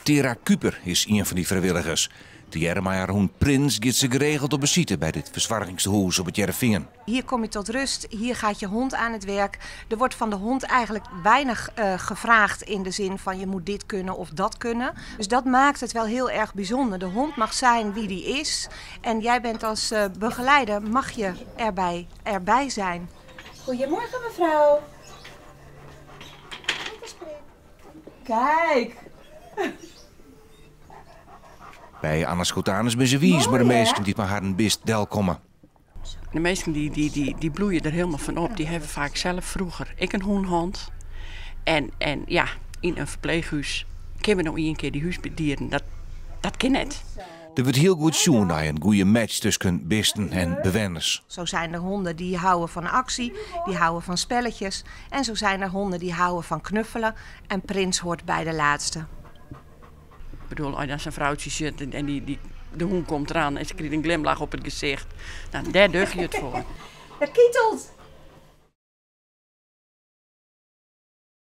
Tera Kuper is ien fan dy frijwilligers. Tegearre mei har hûn Prins giet se geregeld op besite by dit fersoargingstehûs op It Hearrenfean. Hier kom je tot rust, hier gaat je hond aan het werk. Er wordt van de hond eigenlijk weinig gevraagd in de zin van je moet dit kunnen of dat kunnen. Dus dat maakt het wel heel erg bijzonder. De hond mag zijn wie die is en jij bent als begeleider, mag je erbij zijn. Goedemorgen mevrouw. Kijk. By Anna Schotanus binne se wiis mei de minsken dy't mei harren bist delkomme. De minsken dy bloeie der hielendal fan op. Dy hawwe faak sels froeger ek in hûn hân. En ja, yn in ferpleechhûs kinne we no ien kear dy húsdieren, dat kin net. Der wurdt hiel goed sjoen nei in goede match tusken bisten en bewenners. Zo zijn er honden die houden van actie, die houden van spelletjes. En zo zijn er honden die houden van knuffelen. En Prins hoort bij de laatste. Ik bedoel, as dan sa'n froutsje sit en de hûn komt deroan en se kriget in glimlach op it gesicht, dan dêr doch je it foar. Dat kietelt.